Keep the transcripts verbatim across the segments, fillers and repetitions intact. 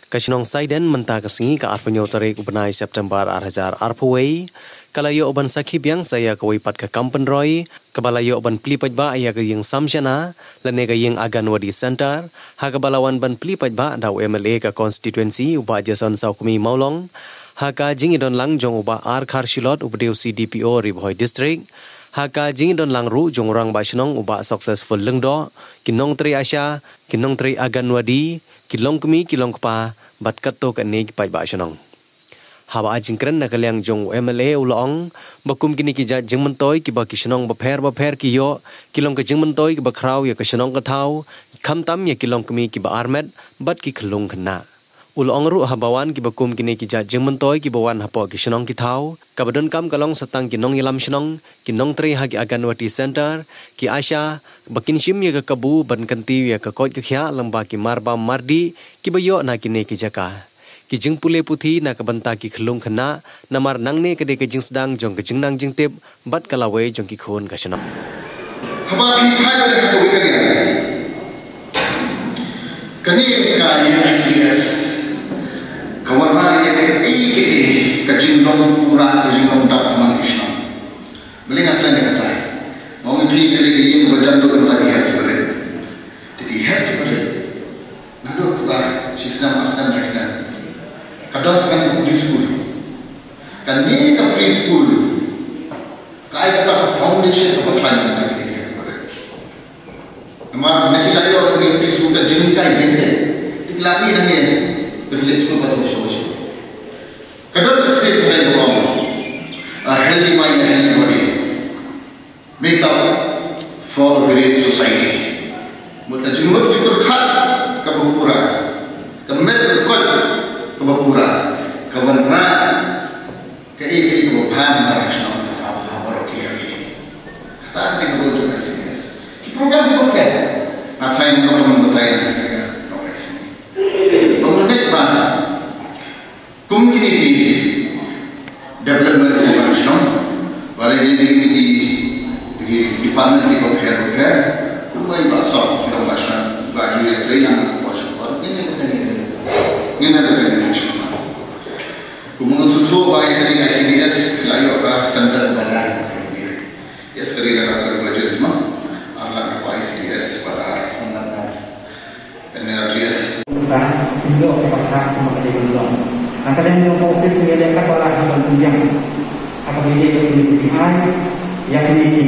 Ka shnong Saiden mynta ka sngi ka arphew tarik u bnai September ar hajar arphew wei, ka la ïoh ban sakhi biang sa ïa kawei pat ka kam pynroi, kaba la ïoh ban plie paidbah ïa ka ïing Samshana, lane ka ïing Anganwadi Center, ha kaba la wan ban plie paidbah da u M L A ka constituency u Bah Jason Sawkmie Mawlong, ha ka jingïadon lang jong u Bah R Kharshilot uba dei u C D P O Ri Bhoi District, ha ka jingïadon lang ruh jong u Rangbah Shnong u Bah Successful Lyngdoh, ki nongtrei ASHA, ki nongtrei Anganwadi, ki longkmie ki longkpa, bad katto katne ki paidbah shnong. Haba ai jingkren na ka liang jong u M L A u la ong, ba kum kine ki jait jingmyntoi kiba ki shnong bapher bapher ki ïoh, ki long ka jingmyntoi kiba khraw ïa ka shnong ka thaw, khamtam ïa ki longkmie kiba armet, bad ki khyllung khynnah. U la ong ruh haba wan kiba kum kine ki jait jingmyntoi kiba wan hapoh ki shnong ki thaw, kaba donkam ka long sa tang ki nongïalam shnong, ki nongtrei ha ki Anganwadi Center, ki ASHA, ba kin shim ïa ka kabu ban kyntiew ïa ka koit ka khiah lyngba ki marbam mardih kiba ïoh na kine ki jaka. Ki jingpule puthi na ka bynta ki khyllung khynnah, namar nangne ka dei ka jingsdang jong ka jingnang jingtip bad ka lawei jong ki khun ka shnong. Haba phi phai ka dei ha kawei ka liang, kane ka ïing I C D S ka wanrah ïa kaei kaei, ka jinglong pura, ka jinglong dap ha man ki shnong. Balei nga kren ïa kata? Nga ong ïa phi, ka dei ka ïing kaba jan duk, kata ki hep kiba rit. Te ki hep kiba rit, naduh kaba shi snem, ar snem, lai snem, ka don sa kane ka preschool. Kane ka preschool ka ai kata ka foundation kaba khlaiñ ïa kata ki hep kiba rit. Namar na ki la ïoh ïa ka preschool ka jinghikai basic, te ki la mih hangne ka village school ba shisha shisha. Ka don ka ktien Phareng ka ong, a healthy mind, a healthy body makes up for a great society. Mut ka jingmut jingpyrkhat kaba pura, ka met ka koit kaba pura, ka wanrah kaei kaei kaba bha mynta ha shnong, ha, ha baroh ki liang. Kata ka dei ka role jong ka I C D S. Ki program kiba pher, nga tharai ngam don ka ban batai na ka program. Ba ngan leit ba kum kine ki development kiba wan shnong, ba la dei kine ki, ki department kiba pher bapher, kumba i Bah Sok, i Rangbah Shnong, Bah Julia Trei, nang ko shnong, ngin ïa kata, ngin ïa kata, ngin ïa kata, ngin ïa kata. Kumba ngan sngewthuh ba ïa kane ka I C D S la ïoh ka center ba lai. Yes, ka dei ka convergence ma. Ar lak ka I C D S bad ar sngewthuh ka N R G S. Ba ïoh ka ba ka ma ka dei ban long. Na ka liang jong ka office ngi leh ka ba la ka ban pynbiang. Ka ba ïa ka ni ki ai ïa ka ni ki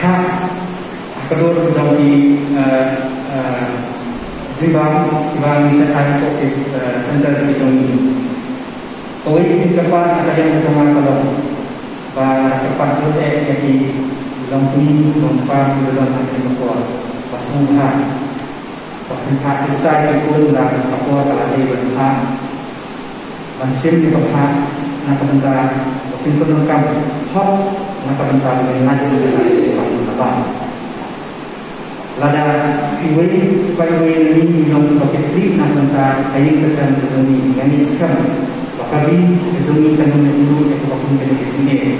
ha ka dur jong ki, eh, eh, jingbam kiba ngi shah ai ka office, eh, center ki jong ngi. Kawei ka jingkyrpad na ka liang jong nga ka long ba kyrpad jur eh ïa ki longkmie longkpa kiba don ha kane ka por ba sngewbha ba kin phah pisa ïa ki khun ba ka por ka la dei ban phah, ban shim ïa ka phah na ka bynta ba kin pyndonkam hok na ka bynta ba kin lait ïa ka phah. Lada iwei pa iwei na ngi ngi long kiba kit khlieh na ka bynta ka ïing ka sem ka jong ngi, ngi ngeit skhem ba ka ri ka jong ngi kan ym ïoh ïa kaba kum kane ka jingeh.